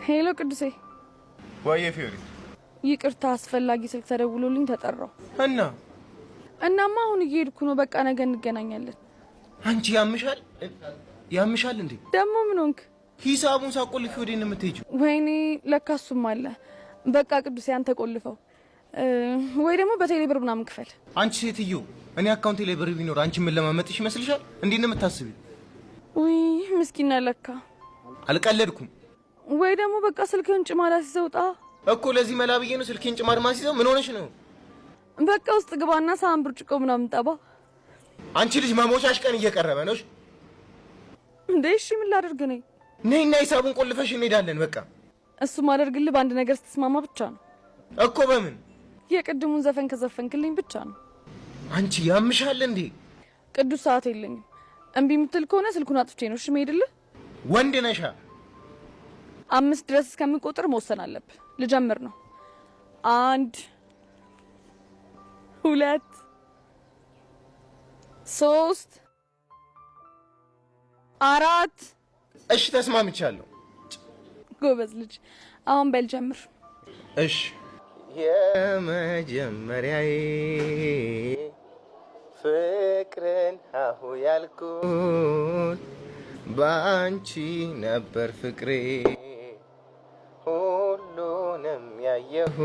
Hello ቅዱሴ። ወይዬ ፊዮሪ። ይቅርታ፣ አስፈላጊ ስልክ ተደውሎልኝ ተጠራው። እና? እናማ አሁን እየሄድኩ ነው። በቃ ነገ እንገናኛለን። አንቺ ያምሻል ያምሻል እንዴ? ደግሞ ምን ሆንክ? ሂሳቡን ሳቆልፊ ወዴት ነው የምትሄጂው? ወይኔ ለካ እሱም አለ። በቃ ቅዱሴ አንተ ቆልፈው ወይ ደግሞ በቴሌ ብር ምናምን ክፈል። አንቺ ሴትዮ፣ እኔ አካውንቴ ላይ ብር ቢኖር አንቺ ምን ለማመጥሽ ይመስልሻል? እንዴት ነው የምታስቢው? ውይ ምስኪና ለካ። አልቀለድኩም። ወይ ደግሞ በቃ ስልክህን ጭማሪ አስይዘው ውጣ። እኮ ለዚህ መላ ብዬ ነው ስልኬን ጭማሪ ማስይዘው። ምን ሆነሽ ነው? በቃ ውስጥ ግባና ሳህን ብርጭቆ ምናምን ጠባ። አንቺ ልጅ መሞቻሽ ቀን እየቀረበ ነው። እንዴ እሺ ምን ላደርግ ነኝ? ነይና ሂሳቡን ቆልፈሽ እንሄዳለን። በቃ። እሱ ማደርግልህ በአንድ ነገር ስትስማማ ብቻ ነው። እኮ በምን? የቅድሙን ዘፈን ከዘፈንክልኝ ብቻ ነው። አንቺ ያምሻል እንዴ? ቅዱስ ሰዓት የለኝም። እምቢ የምትል ከሆነ ስልኩን አጥፍቼ ነው እሺ የምሄድልህ። ወንድ ነሻ። 5 ድረስ እስከምቆጥር መወሰን አለብህ። ልጀምር ነው። 1፣ 2፣ 3፣ 4። እሺ ተስማምቻለሁ። ጎበዝ ልጅ። አሁን በል ጀምር። እሺ። የመጀመሪያዬ ፍቅርን አሁ ያልኩት በአንቺ ነበር ፍቅሬ፣ ሁሉንም ያየሁ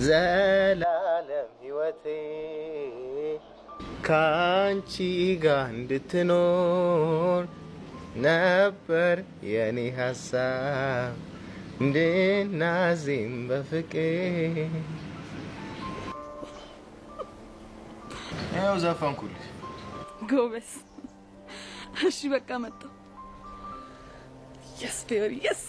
ዘላለም ሕይወቴ ከአንቺ ጋር እንድትኖር ነበር የኔ ሀሳብ እንድናዜም በፍቅር። ያው ዘፈንኩልሽ። ጎበዝ። እሺ በቃ መጣሁ። Yes ፊዮሪ yes።